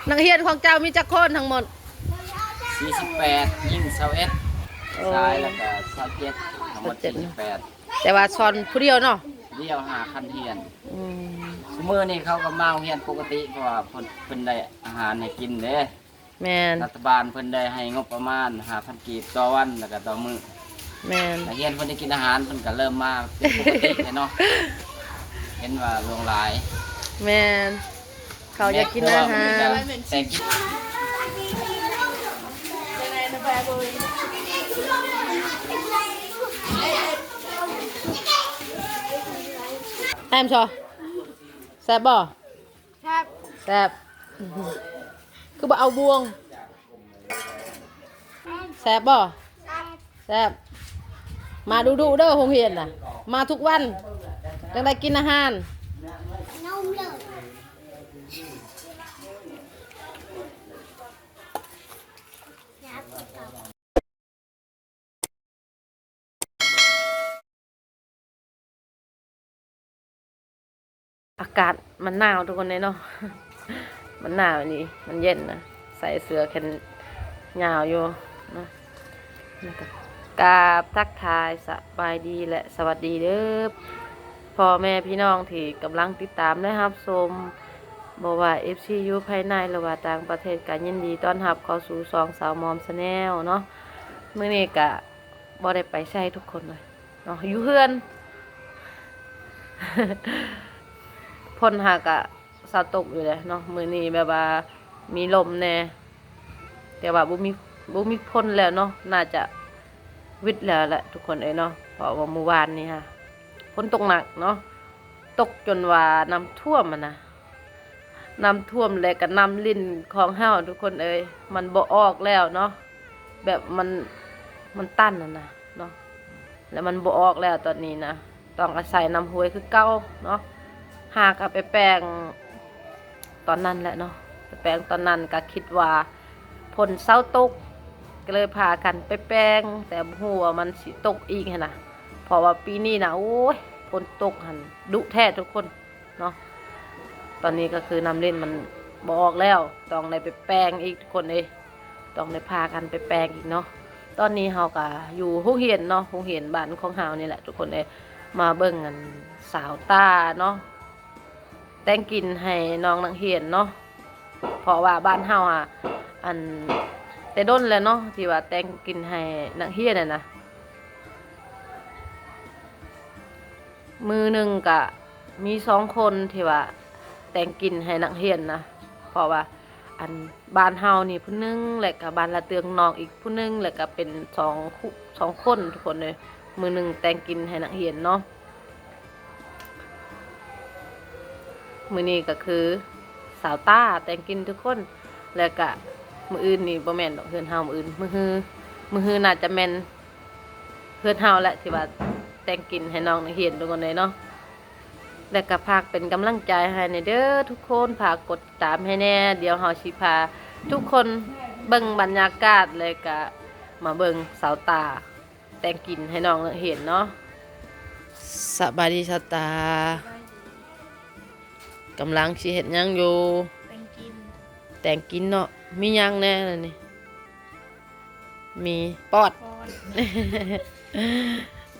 ນັກຮຽນຂອງເຈົ້າມີຈັກຄົນທັງໝົດ? ສີ່ສິບແປດ ຍິງຊາວເອັດ ໂອ້ ຊາຍແລ້ວກໍຊາວເຈັດ ທັງໝົດ ຊາວເຈັດ ສີ່ສິບແປດ ແຕ່ວ່າສອນຜູ້ດຽວເນາະ? ດຽວ ຫ້າຄັນຮຽນ. ອືມ ຊຸມື້ນີ້ເຂົາກໍມາໂຮງຮຽນປົກກະຕິ ເພາະວ່າເພິ່ນ ເພິ່ນໄດ້ອາຫານໃຫ້ກິນເດ້. ແມ່ນ ລັດຖະບານເພິ່ນໄດ້ໃຫ້ງົບປະມານຫ້າພັນກີບຕໍ່ວັນ ແລ້ວກໍຕໍ່ມື້. ແມ່ນ ນັກຮຽນເພິ່ນໄດ້ກິນອາຫານ ເພິ່ນກໍເລີ່ມມາເປັນປົກກະຕິແລ້ວເນາະ. ເຫັນວ່າຫຼວງຫຼາຍ. ແມ່ນ ເຂົາຢາກກິນອາຫານ ແຕ່ກິນ ແອມຊໍ ແຊບບໍ່? ແຊບ ແຊບ. ຄືບໍ່ເອົາບ່ວງ? ແຊບບໍ່? ແຊບ ແຊບ. ມາດຸໆເດີ ໂຮງຮຽນນະ ມາທຸກວັນ ຈັ່ງໄດ້ກິນອາຫານ. ອາກາດມັນໜາວທຸກຄົນເດ້ເນາະ ມັນໜາວອີ່ຫຼີ ມັນເຢັນນະ ໃສ່ເສື້ອແຂນຍາວຢູ່ເນາະ. ແລ້ວກໍກາບທັກທາຍສະບາຍດີ ແລະ ສະຫວັດດີເດີ ພໍ່ແມ່ພີ່ນ້ອງທີ່ກຳລັງຕິດຕາມ ແລະ ຮັບຊົມ ບໍ່ວ່າເອັຟຊີຢູ່ພາຍໃນ ຫຼືວ່າຕ່າງປະເທດ ກໍຍິນດີຕ້ອນຮັບເຂົ້າສູ່ຊ່ອງສາວມອມ Channel ເນາະ. ມື້ນີ້ກະບໍ່ໄດ້ໄປໃສທຸກຄົນເລີຍເນາະ ຢູ່ເຮືອນ ຝົນຫາກະເຊົາຕົກຢູ່ເດ້ເນາະ. ມື້ນີ້ແບບວ່າມີລົມແດ່ ແຕ່ວ່າບໍ່ມີ ບໍ່ມີຝົນແລ້ວເນາະ ໜ້າຈະວິດແລ້ວແຫຼະທຸກຄົນເອີຍເນາະ ເພາະວ່າມື້ວານນີ້ຫາຝົນຕົກໜັກເນາະ ຕົກຈົນວ່ານ້ຳຖ້ວມຫັ້ນນະ. ນ້ຳຖ້ວມ ແລະ ກະນ້ຳລິນຂອງເຮົາທຸກຄົນເອີຍ ມັນບໍ່ອອກແລ້ວເນາະ ແບບມັນ ມັນຕັນຫັ້ນນະເນາະ ແລ້ວມັນບໍ່ອອກແລ້ວຕອນນີ້ນະ ຕ້ອງອາໄສນ້ຳຫ້ວຍຄືເກົ່າເນາະ. ຫາກະໄປແປງຕອນນັ້ນແຫຼະເນາະ ໄປແປງຕອນນັ້ນກະຄິດວ່າຝົນເຊົາຕົກ ກະເລີຍພາກັນໄປແປງ ແຕ່ບໍ່ຮູ້ວ່າມັນຊິຕົກອີກຫັ້ນນະ ເພາະວ່າປີນີ້ນະ ໂອ້ຍ ຝົນຕົກຫັ້ນດຸແທ້ທຸກຄົນ. ເນາະ ຕອນນີ້ກໍຄືນ້ຳລິນມັນບໍ່ອອກແລ້ວ ຕ້ອງໄດ້ໄປແປງອີກທຸກຄົນເອີຍ ຕ້ອງໄດ້ພາກັນໄປແປງອີກເນາະ. ຕອນນີ້ເຮົາກໍຢູ່ໂຮງຮຽນເນາະ ໂຮງຮຽນບ້ານຂອງເຮົານີ້ແຫຼະທຸກຄົນເອີຍ ມາເບິ່ງອັນສາວຕາເນາະ ແຕ່ງກິນໃຫ້ນ້ອງນັກຮຽນເນາະ ເພາະວ່າບ້ານເຮົາອະ ອັນ ແຕ່ດົນແລ້ວເນາະ ທີ່ວ່າແຕ່ງກິນໃຫ້ນັກຮຽນຫັ້ນນະ. ມື້ໜຶ່ງກະມີສອງຄົນທີ່ວ່າແຕ່ງກິນໃຫ້ນັກຮຽນນະ ເພາະວ່າອັນບ້ານເຮົານີ້ຜູ້ໜຶ່ງ ແລະກະບ້ານລະເຕືອງນອກອີກຜູ້ໜຶ່ງ ແລະກະເປັນສອງ ສອງຄົນທຸກຄົນເລີຍ ມື້ໜຶ່ງແຕ່ງກິນໃຫ້ນັກຮຽນເນາະ. ມື້ນີ້ກະຄືສາວຕາແຕ່ງກິນທຸກຄົນ ແລະກະມື້ອື່ນນີ້ບໍ່ແມ່ນດອກ ເຮືອນເຮົາມື້ອື່ນ ມື້ຮື ມື້ຮືໜ້າຈະແມ່ນ ເຮືອນເຮົາແຫຼະທີ່ວ່າແຕ່ງກິນໃຫ້ນ້ອງນັກຮຽນທຸກຄົນເລີຍເນາະ ແລະກະຝາກເປັນກຳລັງໃຈໃຫ້ແດ່ເດີທຸກຄົນ ຝາກກົດຕິດຕາມໃຫ້ແດ່ ດຽວເຮົາຊິພາທຸກຄົນເບິ່ງບັນຍາກາດ ແລະກະມາເບິ່ງສາວຕາແຕ່ງກິນໃຫ້ນ້ອງນັກຮຽນເນາະ. ສະບາຍດີສາວຕາ ກຳລັງຊິເຮັດຫຍັງຢູ່? ແຕ່ງກິນ ແຕ່ງກິນເນາະ ມີຫຍັງແດ່ລະນີ້? ມີປອດ ປອດ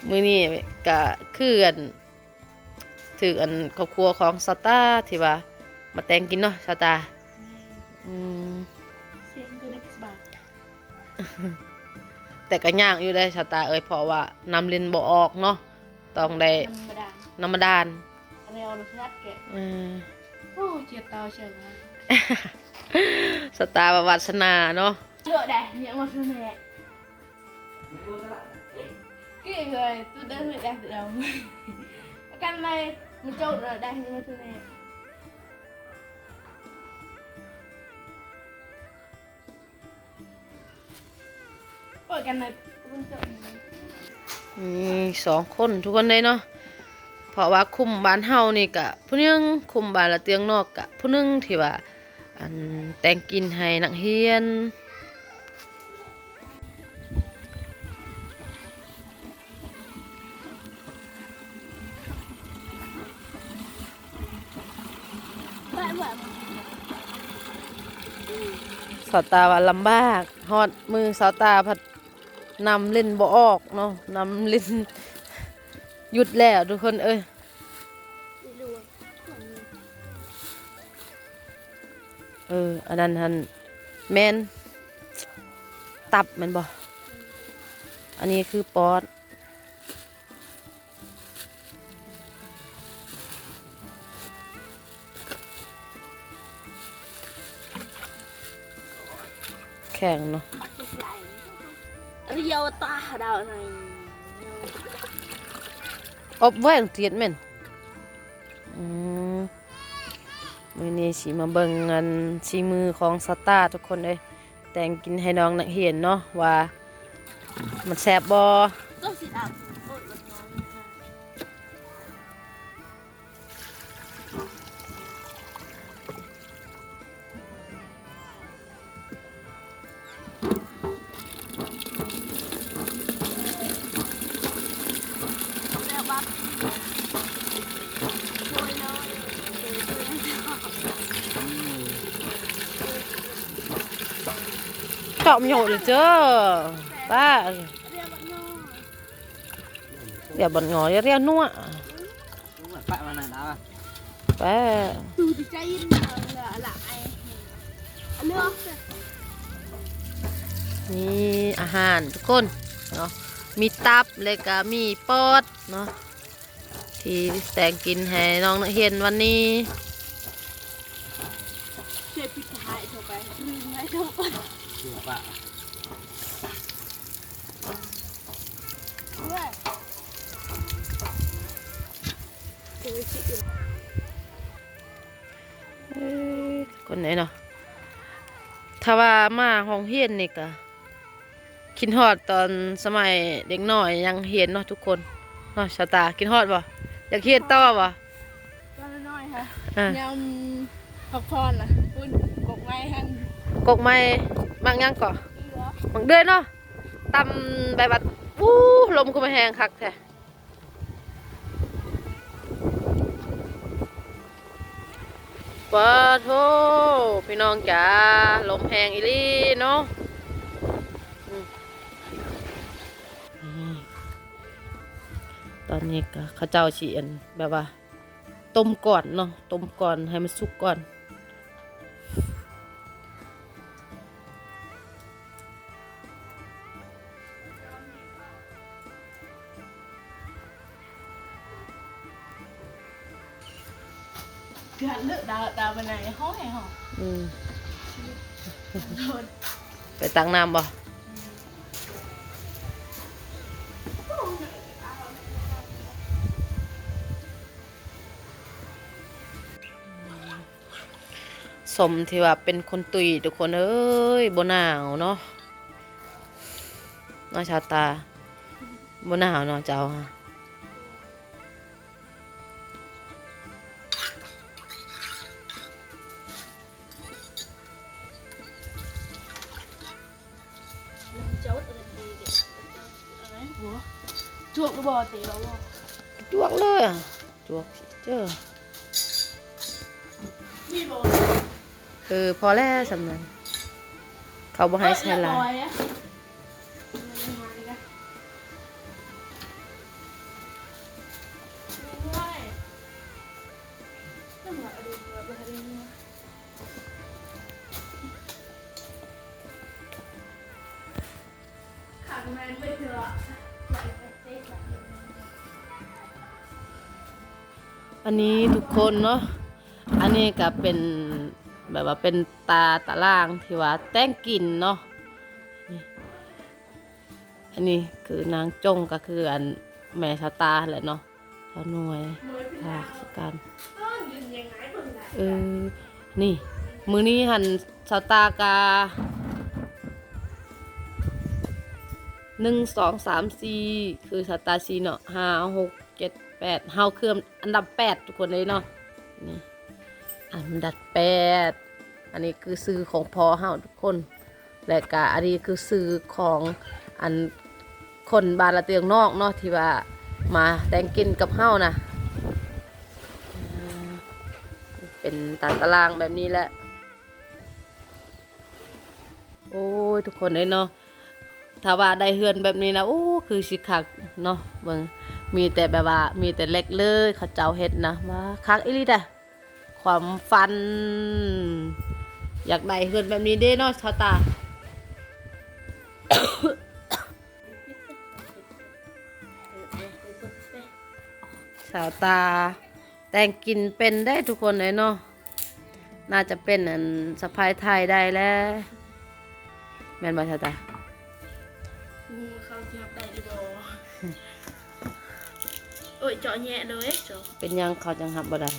ມື້ນີ້ກະຄືອັນ ຖືກອັນຄອບຄົວຂອງສາວຕາທີ່ວ່າມາແຕ່ງກິນເນາະສາວຕາ. ແມ່ນ ອືມ ສຽງຄືນັກສະບາຍ ແຕ່ກະຍາກຢູ່ເດ້ສາວຕາເອີຍ ເພາະວ່ານ້ຳລິນບໍ່ອອກເນາະ ຕ້ອງໄດ້ ນ້ຳບາດານ ນ້ຳບາດານ ແນວລົດແທກແກະ ເອີ ໂອ້ ເຈັບເຕົາເຊີງ ສາວຕາວ່າວາດສະໜາເນາະ ເຍອະໄດ໋ ເຍອະໝົດທຸກແມ່ ເກີດເລີຍ ຕຸດເດີນໄດ້ດຳ ກັນໄດ້ ມັນໂຈດໄດ້ໝົດທຸກແມ່. ໂອ້ຍ ກັນນະ ອືມ ສອງຄົນທຸກຄົນເດ້ເນາະ ເພາະວ່າຄຸ້ມບ້ານເຮົານີ້ກະຜູ້ໜຶ່ງ ຄຸ້ມບ້ານລະເຕືອງນອກກະຜູ້ໜຶ່ງ ທີ່ວ່າ ອັນ ແຕ່ງກິນໃຫ້ນັກຮຽນ. ແບບ ແບບ ສາວຕາວ່າລຳບາກ ຮອດມື້ສາວຕາພັດນຳຫຼິ້ນບໍ່ອອກເນາະ ນຳຫຼິ້ນຢຸດແລ້ວທຸກຄົນເອີຍ. ເອີ ອັນນັ້ນຫັ້ນແມ່ນຕັບແມ່ນບໍ່? ອັນນີ້ຄືປອດ. ແຂງເນາະ ລຽວຕາດາວໃນ ອົບໄວ້ ເຈັດແມ່ນ. ອືມ ມື້ນີ້ຊິມາເບິ່ງອັນສີມືຂອງສາວຕາທຸກຄົນເອີຍ. ແຕ່ງກິນໃຫ້ນ້ອງນັກຮຽນເນາະ ວ່າມັນແຊບບໍ່? ເຈາະມັນໂຫດເດີ້ ປ້າ ດຽວບັດງໍ ດຽວນົວະ ປະມານນັ້ນລະ ປະ ດູທີ່ໃຈເຢັນເນາະ ລະລະໄອ ອັນເນາະ ມີອາຫານທຸກຄົນເນາະ ມີຕັບ ແລ້ວກະມີປອດເນາະ ທີ່ແຕ່ງກິນໃຫ້ນ້ອງນັກຮຽນວັນນີ້. ເສຍປິດທ້າຍເຂົ້າໄປ ລືມໄວ້ເທົ່າ ເສຍປະ. ເອີ ຄົນໃດເນາະ ຖ້າວ່າມາໂຮງຮຽນນີ້ກະຄິດຮອດຕອນສະໄໝເດັກນ້ອຍຍັງຮຽນເນາະທຸກຄົນເນາະ. ຊາວຕາ ຄິດຮອດບໍ່? ຢາກຮຽນຕໍ່ບໍ່? ຕອນນ້ອຍໆ ຫະ ອ່າ ຍາມພັກຜ່ອນນະ ພຸ້ນ ກົກໄມ້ຫັ້ນ ກົກໄມ້ ໝາກຫຍັງເກາະ? ໝາກເດືອຍເນາະ ຕຳໃບບັດ ອູ້ ລົມຄືມາແຮງຄັກແທ້ ປາໂທ້ ພີ່ນ້ອງຈ໋າ ລົມແຮງອີ່ຫຼີເນາະ. ອືມ ອືມ ຕອນນີ້ກະເຂົາເຈົ້າຊິ ອັນ ແບບວ່າ ຕົ້ມກ່ອນເນາະ ຕົ້ມກ່ອນໃຫ້ມັນສຸກກ່ອນ. ເກືອບເລີະດາວ ດາວໄປໄນຫ້ອງໃຫ້ຫ້ອງ ອືມ ໄປຕັກນ້ຳບໍ່? ສົມທີ່ວ່າເປັນຄົນຕຸ້ຍທຸກຄົນເອີຍ ບໍ່ໜາວເນາະ ເນາະ ຊາວຕາ ບໍ່ໜາວເນາະເຈົ້າ. ຈວກຫຼືບໍ່? ເຕະເອົາບໍ່? ຈວກເລີຍ ຈວກເຈີ ມີບໍ່? ເອີ ພໍແລ້ວ ສ່ຳນັ້ນ ເຂົາບໍ່ໃຫ້ໃສ່ຫຼາຍ. ອັນນີ້ທຸກຄົນເນາະ ອັນນີ້ກະເປັນແບບວ່າເປັນຕາຕະລາງທີ່ວ່າແຕ່ງກິນເນາະ. ອັນນີ້ຄືນາງຈົ່ງ ກະຄືອັນແມ່ຊາວຕາຫັ້ນແຫຼະເນາະ. ຊາວໜ່ວຍ ພາສະກັນ ເອີ ນີ້ ມື້ນີ້ຫັ້ນ ຊາວຕາກະ ໜຶ່ງ ສອງ ສາມ ສີ່ ຄືຊາວຕາສີ່ເນາະ ຫ້າ ຫົກ ເຈັດ ແປດ ເຮົາຄືອັນດັບແປດທຸກຄົນເລີຍເນາະ ນີ້ ອັນດັບແປດ ອັນນີ້ຄືຊື່ຂອງພໍ່ເຮົາທຸກຄົນ. ແລະກະອັນນີ້ຄືຊື່ຂອງອັນຄົນບ້ານລະເຕືອງນອກເນາະ ທີ່ວ່າມາແຕ່ງກິນກັບເຮົານະ ເປັນຕາຕະລາງແບບນີ້ແຫຼະ. ໂອ້ຍ ທຸກຄົນເອີຍເນາະ ຖ້າວ່າໄດ້ເຮືອນແບບນີ້ນະ ໂອ້ ຄືຊິຄັກເນາະ. ເບິ່ງ ມີແຕ່ແບບວ່າ ມີແຕ່ເຫຼັກເລີຍ ເຂົາເຈົ້າເຮັດນະ ວ່າຄັກອີ່ຫຼີເດ້ ຄວາມຝັນ ຢາກໄດ້ເຮືອນແບບນີ້ເດ້ເນາະ ຊາວຕາ. ຊາວຕາແຕ່ງກິນເປັນເດ້ທຸກຄົນເອີຍເນາະ ໜ້າຈະເປັນອັນສະໃພ້ໄທໄດ້ແລ້ວ ແມ່ນບໍ່ຊາວຕາ? ບໍ່ຮູ້ເຂົາຊິຮັບໄດ້ຫຼືບໍ່. ໂອ້ຍ ເຈາະແຍະເລີຍ ເປັນຫຍັງເຂົາຈັ່ງຮັບບໍ່ໄດ້?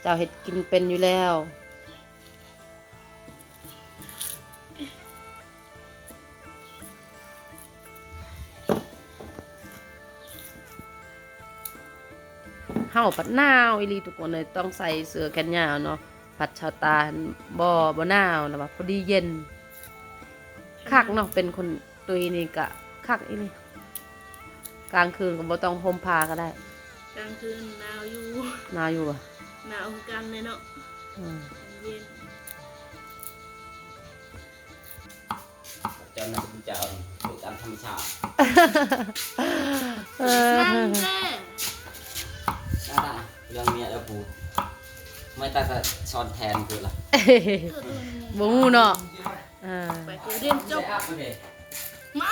ເຈົ້າເຮັດກິນເປັນຢູ່ແລ້ວ. ເຮົາພັດໜາວອີ່ຫຼີທຸກຄົນເອີຍ ຕ້ອງໃສ່ເສື້ອແຂນຍາວເນາະ ພັດຊາວຕາບໍ່ ບໍ່ໜາວ ແລ້ວວ່າພໍດີເຢັນ ຄັກເນາະ ເປັນຄົນ ຕຸ້ຍນີ້ກະຄັກອີ່ຫຼີ ກາງຄືນກໍບໍ່ຕ້ອງຫົ່ມຜ້າກໍໄດ້. ກາງຄືນໜາວຢູ່. ໜາວຢູ່ບໍ່? ໜາວຄືກັນແຫຼະເນາະ. ອືມ ເຢັນ. ເຈົ້ານະ ເຈົ້າ ຄືຕາມທຳມະຊາດ. ເອີ ນັ້ນແຫຼະ ນັ້ນນະ ເລື່ອງເມຍແລ້ວກູ ເມື່ອຕາກະສອນແທນຄືລະ ບໍ່ຮູ້ເນາະ. ອ່າ ໄປເລີຍ ຮຽນຈົບ ມາ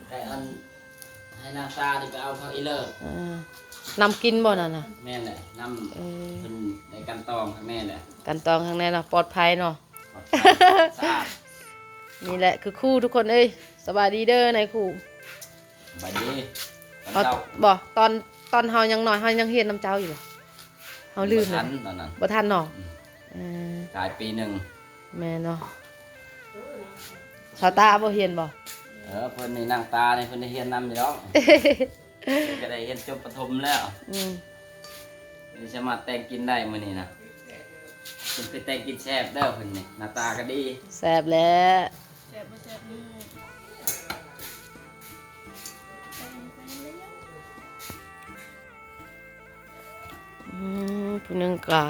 ໄປອັນ ໃຫ້ນາງຕານີ້ໄປເອົາຜັກອີເລີດ. ເອີ ນຳກິນບໍ່ນັ້ນນະ? ແມ່ນແຫຼະ ນຳ ເອີ ເພິ່ນໄດ້ກັ່ນຕອງຂ້າງໃນແຫຼະ ກັ່ນຕອງຂ້າງໃນເນາະ ປອດໄພເນາະ ປອດໄພ ສະອາດ. ນີ້ແຫຼະຄືຄູທຸກຄົນເອີຍ ສະບາຍດີເດີນາຍຄູ. ສະບາຍດີ. ເຮົາ ບໍ່ ຕອນ ຕອນເຮົາຍັງນ້ອຍ ເຮົາຍັງຮຽນນຳເຈົ້າຢູ່ບໍ່? ເຮົາລືມ ບໍ່ທັນຕອນນັ້ນ ບໍ່ທັນເນາະ. ອືມ ເອີ ກາຍປີໜຶ່ງ. ແມ່ນເນາະ ຊາວຕາບໍ່ຮຽນບໍ່? ເອີ ເພິ່ນນີ້ນາງຕານີ້ເພິ່ນໄດ້ຮຽນນຳຢູ່ດອກ ເພິ່ນກໍໄດ້ຮຽນຈົບປະຖົມແລ້ວ. ອືມ ນີ້ສາມາດແຕ່ງກິນໄດ້ມື້ນີ້ນະ ເພິ່ນໄປແຕ່ງກິນແຊບເດີ ເພິ່ນນີ້ໜ້າຕາກໍດີ ແຊບແຫຼະ. ແຊບບໍ່ແຊບ ອືມ ຜູ້ໜຶ່ງກະ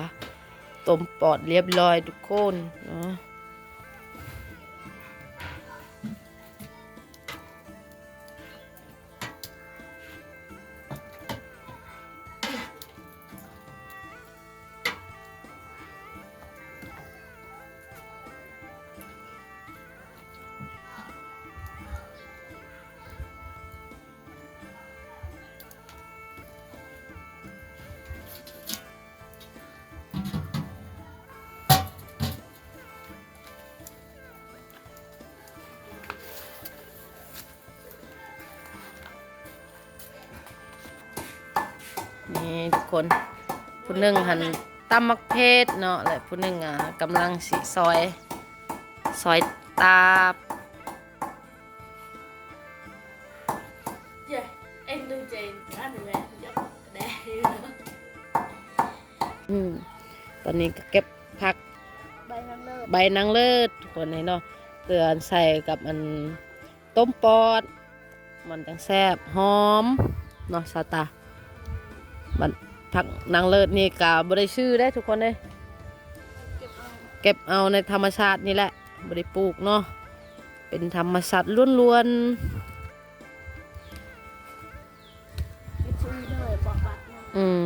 ຕົ້ມປອດລຽບຮ້ອຍທຸກຄົນເນາະ. ນີ້ທຸກຄົນ ຜູ້ໜຶ່ງຫັ້ນຕຳໝາກເຜັດເນາະ ແລະຜູ້ໜຶ່ງ ອ່າ ກຳລັງຊິຊອຍ ຊອຍຕາບ. ອືມ ຕອນນີ້ກໍເກັບຜັກ ໃບນາງເລີດ ໃບນາງເລີດທຸກຄົນເອີຍເນາະ ເພື່ອໃສ່ກັບອັນ ຕົ້ມປອດ ມັນຈັ່ງແຊບ ຫອມເນາະ ຊາວຕາ. ບັດ ຜັກນາງເລີດນີ້ກະບໍ່ໄດ້ຊື້ເດ້ທຸກຄົນເອີຍ ເກັບເອົາ ເກັບເອົາໃນທຳມະຊາດນີ້ແຫຼະ ບໍ່ໄດ້ປູກເນາະ ເປັນທຳມະຊາດລ້ວນໆ. ອືມ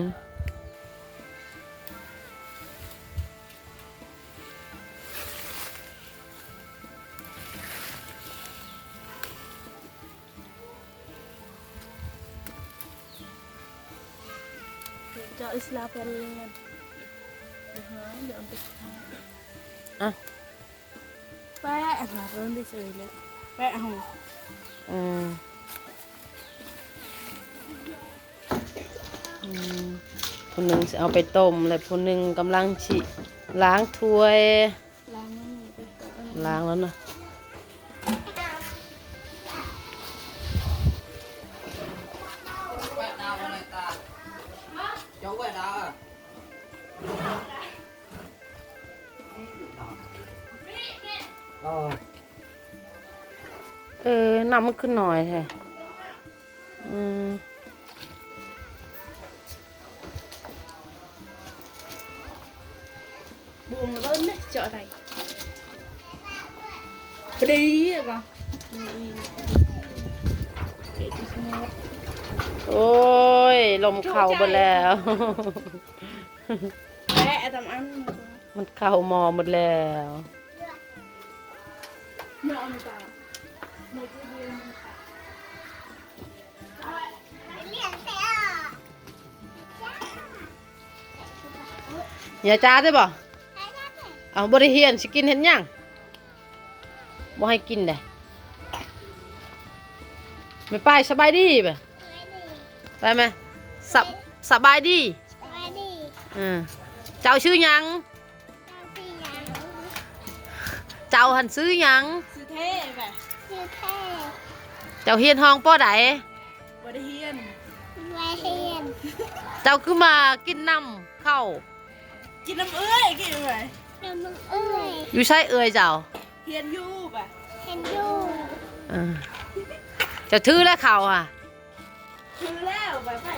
ເຈົ້າອິດສະລາມເພິ່ນເລີຍ ອະ ແປະ ເພິ່ນໄປຊື້ເລີຍ ແປະເຮົາ ອືມ ອືມ ຜູ້ໜຶ່ງຊິເອົາໄປຕົ້ມ ແລະຜູ້ໜຶ່ງກຳລັງຊິລ້າງຖ້ວຍ ລ້າງແລ້ວເນາະ. ເອີ ນ້ຳມັນຄືໜ້ອຍແທ້. ອືມ ບູມເບິ່ງເດ້ ເຈາະໄດ້ພໍດີກໍ ໂອ້ຍ ລົມເຂົ້າເບິດແລ້ວ ແປະຕຳອັນ ມັນເຂົ້າໝໍ້ເບິດແລ້ວ. ຢ່າຈ້າເດ້ບໍ່? ເອົາ ບໍ່ໄດ້ຮຽນ ຊິກິນເຮັດຫຍັງ? ບໍ່ໃຫ້ກິນເດ້. ແມ່ປ້າຍສະບາຍດີ ໄປ ໄປແມ່. ສະ ສະບາຍດີ ສະບາຍດີ. ເອີ ເຈົ້າຊື່ຫຍັງ? ເຈົ້າຊື່ຫຍັງ? ເຈົ້າຫັ້ນຊື່ຫຍັງ? ຊື່ເທ່ ຊື່ເທ່. ເຈົ້າຮຽນຫ້ອງ ປໍໃດ? ບໍ່ໄດ້ຮຽນ ບໍ່ໄດ້ຮຽນ. ເຈົ້າຄືມາກິນນຳເຂົ້າ? ກິນນຳເອື້ອຍ ກິນນຳເອື້ອຍ. ຢູ່ໃສເອື້ອຍເຈົ້າ? ຮຽນຢູ່ ຮຽນຢູ່. ເອີ ເຈົ້າຖືແລ້ວເຂົ້າຫະ? ຖືແລ້ວ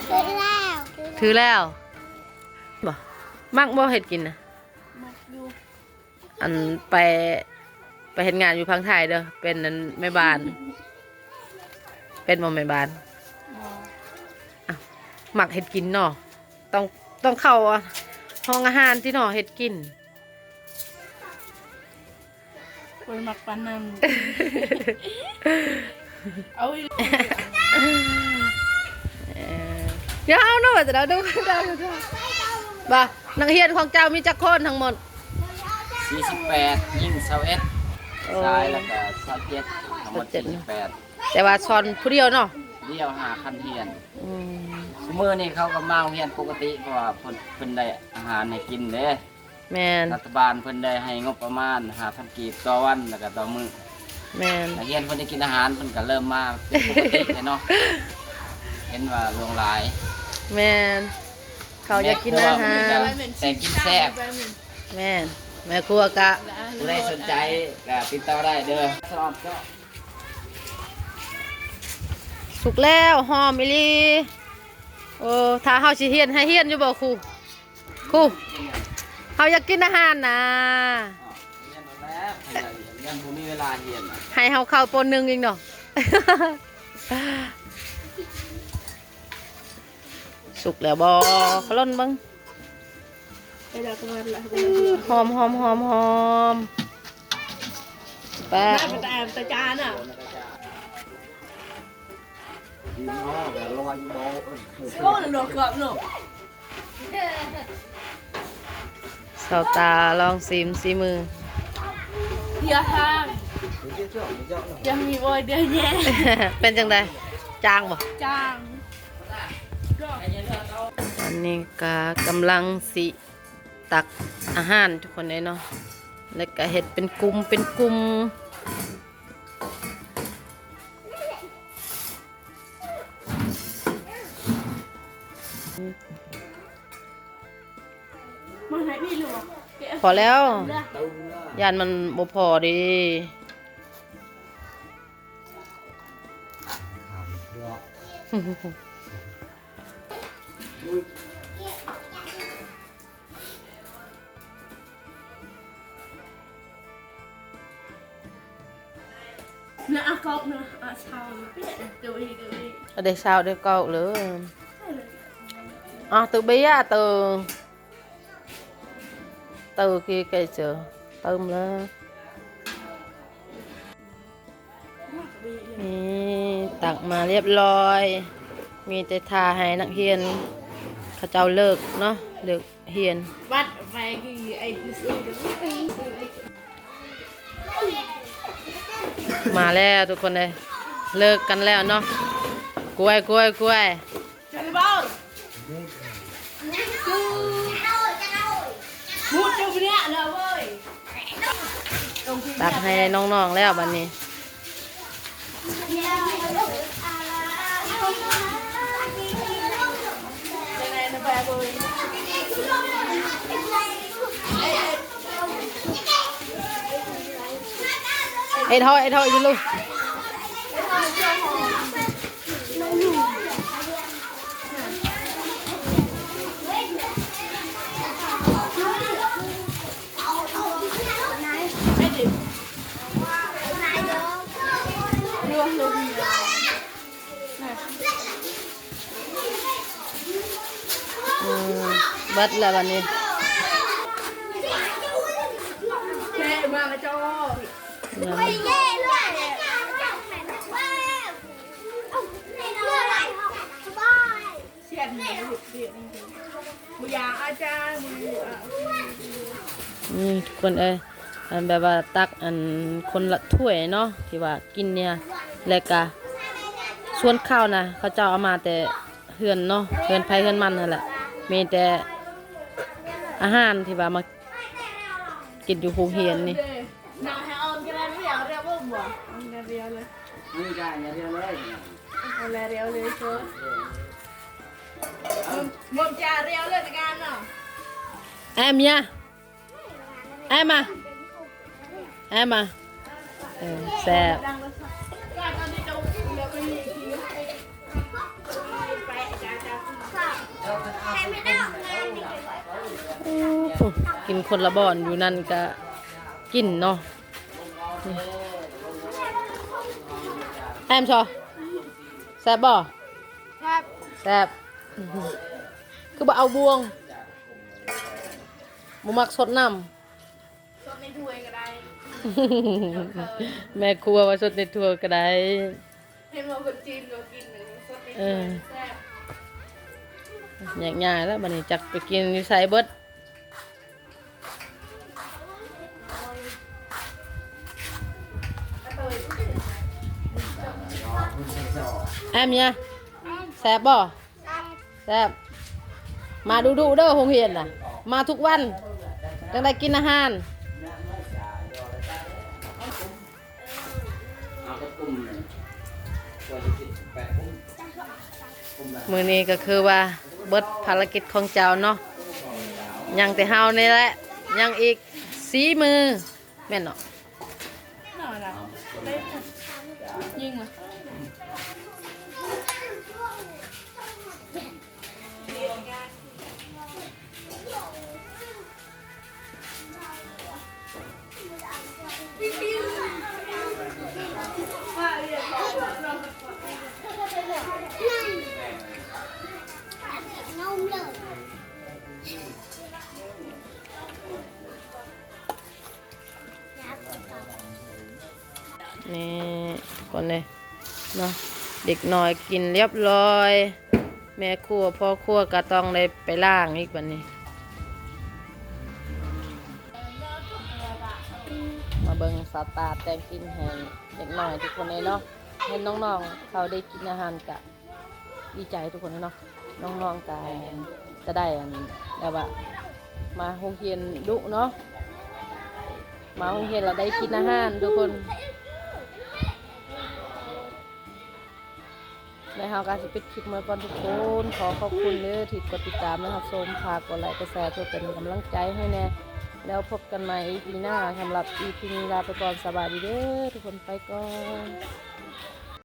ຖືແລ້ວ ຖືແລ້ວ. ບໍ່ ມັກບໍ່ເຮັດກິນນະ? ມັກຢູ່. ອັນໄປ ໄປເຮັດງານຢູ່ຝັ່ງໄທເດີ ເປັນອັນແມ່ບ້ານ. ເປັນບໍ່ແມ່ບ້ານ? ບໍ່. ອ້າວ ມັກເຮັດກິນເນາະ ຕ້ອງ ຕ້ອງເຂົ້າຫ້ອງອາຫານຕິເນາະ ເຮັດກິນ. ບໍ່ໄດ້ມັກປານນັ້ນ ເອົາ ເອີ ຢ່າເອົາເນາະ ຈະເອົາດູ ບໍ່. ນັກຮຽນຂອງເຈົ້າມີຈັກຄົນທັງໝົດ? ສີ່ສິບແປດ ຍິງຊາວເອັດ ໂອ້ ຊາຍລະກະຊາວເຈັດ ທັງໝົດສີ່ສິບແປດ. ແຕ່ວ່າສອນຜູ້ດຽວເນາະ? ດຽວ ຫ້າຄັນຮຽນ. ອືມ ຊຸມື້ນີ້ເຂົາກໍມາໂຮງຮຽນປົກກະຕິ ເພາະວ່າເພິ່ນ ເພິ່ນໄດ້ອາຫານໃຫ້ກິນເດ້. ແມ່ນ ລັດຖະບານເພິ່ນໄດ້ໃຫ້ງົບປະມານຫ້າພັນກີບຕໍ່ວັນ ແລ້ວກໍຕໍ່ມື້. ແມ່ນ ນັກຮຽນເພິ່ນໄດ້ກິນອາຫານ ເພິ່ນກໍເລີ່ມມາເປັນປົກກະຕິແລ້ວເນາະ. ເຫັນວ່າຫຼວງຫຼາຍ. ແມ່ນ ເຂົາຢາກກິນອາຫານ ແຕ່ກິນແຊບ. ແມ່ນ ແມ່ຄົວກະ ຜູ້ໃດສົນໃຈກໍຕິດຕໍ່ໄດ້ເດີ. ສຸກແລ້ວ ຫອມອີ່ຫຼີ. ໂອ້ ຖ້າເຮົາຊິຮຽນ ໃຫ້ຮຽນຢູ່ບໍ່ຄູ? ຄູ ເຮົາຢາກກິນອາຫານນະ. ຍັງບໍ່ມີເວລາຮຽນນະ ໃຫ້ເຮົາເຂົ້າ ປໍໜຶ່ງ ອີກເນາະ. ສຸກແລ້ວບໍ່? ຂະຫຼົ່ນເບິ່ງ. ຫອມ ຫອມ ຫອມ ຫອມ. ແປະ ແປະຕາຈານນະ. ໂອ້ ດອກກອບເນາະ. ຊາວຕາລອງຊີມສີມື. ເດຍທາງ ຍັງມີບໍ່ເດຍແຍ່. ເປັນຈັ່ງໃດ? ຈາງບໍ່? ຈາງ. ອັນນີ້ກະກຳລັງຊິຕັກອາຫານທຸກຄົນເລີຍເນາະ ແລ້ວກະເຮັດເປັນກຸ່ມ ເປັນກຸ່ມ. ມາໃຫ້ພີ່ລູກ ພໍແລ້ວ ຢ້ານມັນບໍ່ພໍເດ້. ນະ ອາກອບນະ ອາຊາວເປະ ໂດຍ ໂດຍ ອາເດຊາວເດກອກເລີຍ. ອາ ໂຕເບຍ ໂຕ ໂຕກີເກເຈີ ເຕີມເລີຍ. ນີ້ ຕັກມາລຽບລ້ອຍ ມີແຕ່ຖ້າໃຫ້ນັກຮຽນເຂົາເຈົ້າເລີກເນາະ ເລີກຮຽນ. ມາແລ້ວທຸກຄົນເອີຍ ເລີກກັນແລ້ວເນາະ. ກວຍ ກວຍ ກວຍ. ຕັກໃຫ້ນ້ອງໆແລ້ວບັດນີ້. ເຮັດເທາະ ເຮັດເທາະຢູ່ລູກ. ເບິດແລ້ວບັດນີ້ ເລະມາແລ້ວຈ້ອ ສຽນນີ້ບໍ່ຢາກອາຈານ ນີ້ທຸກຄົນເອີຍ ອັນແບບວ່າຕັກອັນຄົນລະຖ້ວຍເນາະ ທີ່ວ່າກິນເນຍ ແລ້ວກະສ່ວນເຂົ້ານະ ເຂົາເຈົ້າເອົາມາແຕ່ເຮືອນເນາະ ເຮືອນໃຜເຮືອນມັນຫັ້ນແຫຼະ ມີແຕ່ອາຫານທີ່ວ່າມາ ກິນຢູ່ໂຮງຮຽນນີ້ ແອມຍາ ແອມມາ ແອມມາ ເອີ ແຊບ. ໂອ້ ກິນຄົນລະບ່ອນ ຢູ່ນັ້ນກະກິນເນາະ ແອມຊໍ ແຊບບໍ່? ແຊບ ແຊບ ຄືບໍ່ເອົາບ່ວງ ບໍ່ມັກຊົດນ້ຳ. ຊົດໃນຖ້ວຍກໍໄດ້ ແມ່ຄົວວ່າຊົດໃນຖ້ວຍກໍໄດ້ ເຫັນວ່າຄົນຈີນກໍກິນ ຊົດໃນຖ້ວຍແຊບ. ແຍກຍ້າຍແລ້ວບັດນີ້ ຈັກໄປກິນຢູ່ໃສເບິດ. ແອມຍາ ແຊບບໍ່? ແຊບ ມາດຸໆເດີ ໂຮງຮຽນນະ ມາທຸກວັນ ຈັ່ງໄດ້ກິນອາຫານ. ມື້ນີ້ກໍຄືວ່າເບິດພາລະກິດຂອງເຈົ້າເນາະ ຍັງແຕ່ເຮົານີ້ແຫຼະ ຍັງອີກສີ່ມື້ ແມ່ນເນາະ. ຍິງລະ. ນີ້ ຄົນເດ້ເນາະ ເດັກນ້ອຍກິນລຽບລ້ອຍ ແມ່ຄົວພໍ່ຄົວກໍຕ້ອງໄດ້ໄປລ້າງອີກບັດນີ້. ມາເບິ່ງສາວຕາແຕ່ງກິນໃຫ້ເດັກນ້ອຍທຸກຄົນເລີຍເນາະ ເຫັນນ້ອງໆເຂົາໄດ້ກິນອາຫານກະ ດີໃຈທຸກຄົນເນາະ ນ້ອງໆກະຈະໄດ້ອັນແບບວ່າມາໂຮງຮຽນດຸເນາະ ມາໂຮງຮຽນແລ້ວໄດ້ກິນອາຫານທຸກຄົນ. ແລ້ວເຮົາກໍຊິປິດຄລິບມາກ່ອນທຸກຄົນ ຂໍຂອບຄຸນເດີທີ່ກົດຕິດຕາມ ແລະ ຮັບຊົມ ຝາກກົດໄລກົດແຊເພື່ອເປັນກຳລັງໃຈໃຫ້ແດ່ ແລ້ວພົບກັນໃໝ່ອີພີໜ້າ. ສຳລັບອີພີນີ້ລາໄປກ່ອນ ສະບາຍດີເດີທຸກຄົນ ໄປກ່ອນ.